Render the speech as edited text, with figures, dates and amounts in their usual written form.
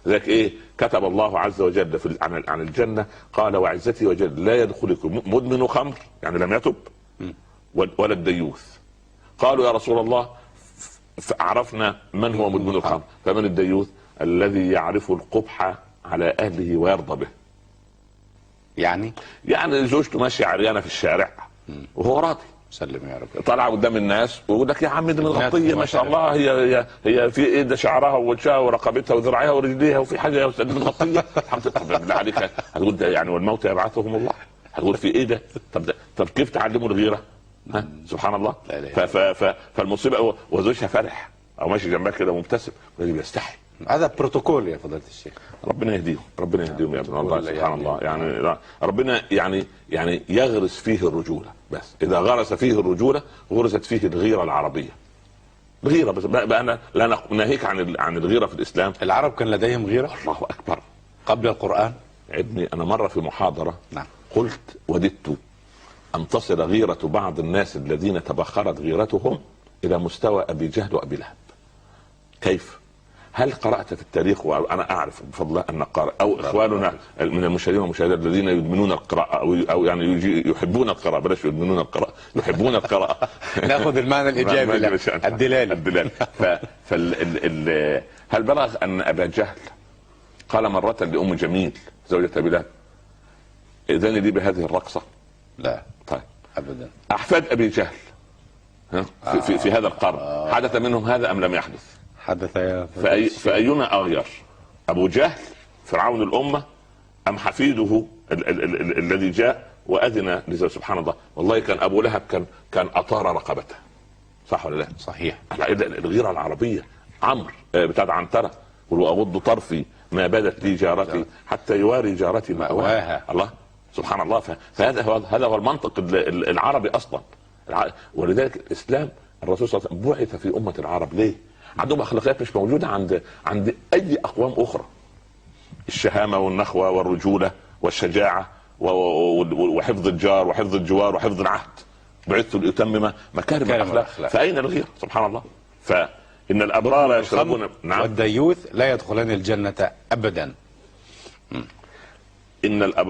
ذلك ايه كتب الله عز وجل في عن الجنة، قال وعزتي وجل لا يدخلكم مدمن خمر، يعني لم يتب، ولا الديوث. قالوا يا رسول الله عرفنا من هو مدمن الخمر، فمن الديوث؟ الذي يعرف القبح على اهله ويرضى به. يعني زوجته ماشية عريانه في الشارع وهو راضي، سلم يا رب، طالعه قدام الناس ويقول لك يا عم دي متغطيه ما شاء الله، هي هي في ايه ده، شعرها ووجهها ورقبتها وذراعيها ورجليها وفي حاجة يا استاذ متغطيه. طب بالله عليك هتقول ده يعني، والموت يبعثهم الله، هتقول في ايه ده؟ طب كيف تعلموا الغيرة؟ ها سبحان الله. فالمصيبه وزوجها فرح او ماشي جنبها كده مبتسم بيستحي. هذا بروتوكول يا فضيلة الشيخ. ربنا يهديهم، ربنا يهديهم يا ابن الله. سبحان الله، يعني ربنا يعني يغرس فيه الرجولة، بس اذا غرس فيه الرجولة غرست فيه الغيرة العربية. الغيرة بس بقى، انا لا ناهيك عن الغيرة في الاسلام. العرب كان لديهم غيره؟ الله اكبر، قبل القران. ابني انا مرة في محاضرة نعم قلت وددت ان تصل غيره بعض الناس الذين تبخرت غيرتهم الى مستوى ابي جهل وابي لهب. كيف؟ هل قرأت في التاريخ؟ وأنا أعرف بفضل الله أن قارئ أو إخواننا من المشاهدين والمشاهدات الذين يدمنون القراءة أو يعني يحبون القراءة، بلاش يدمنون القراءة، يحبون القراءة. نأخذ المعنى الإيجابي الدلالي. الدلالي. هل بلغ أن أبا جهل قال مرة لأم جميل زوجة أبي لهب إذن لي بهذه الرقصة؟ لا. طيب أبدا. أحفاد أبي جهل في, في هذا القرن حدث منهم هذا أم لم يحدث؟ حدث يا فأينا أغير؟ أبو جهل فرعون الأمة أم حفيده الذي جاء وأذن لزوجه؟ سبحان الله، والله كان أبو لهب كان أطار رقبته، صح ولا لا؟ صحيح. الغيرة العربية. عمرو بتاع عنترة وأغض طرفي ما بدت لي جارتي حتى يواري جارتي مأواها. الله، سبحان الله. فهذا هو المنطق العربي أصلا. ولذلك الإسلام الرسول صلى الله عليه وسلم بعث في أمة العرب. ليه؟ عندهم اخلاقيات مش موجودة عند اي اقوام اخرى. الشهامه والنخوه والرجوله والشجاعة وحفظ الجار وحفظ الجوار وحفظ العهد. بعثت لاتمم مكارم الاخلاق. فاين الغيرة؟ سبحان الله. فان الابرار يشربون، نعم، والديوث لا يدخلان الجنة ابدا. ان الابرار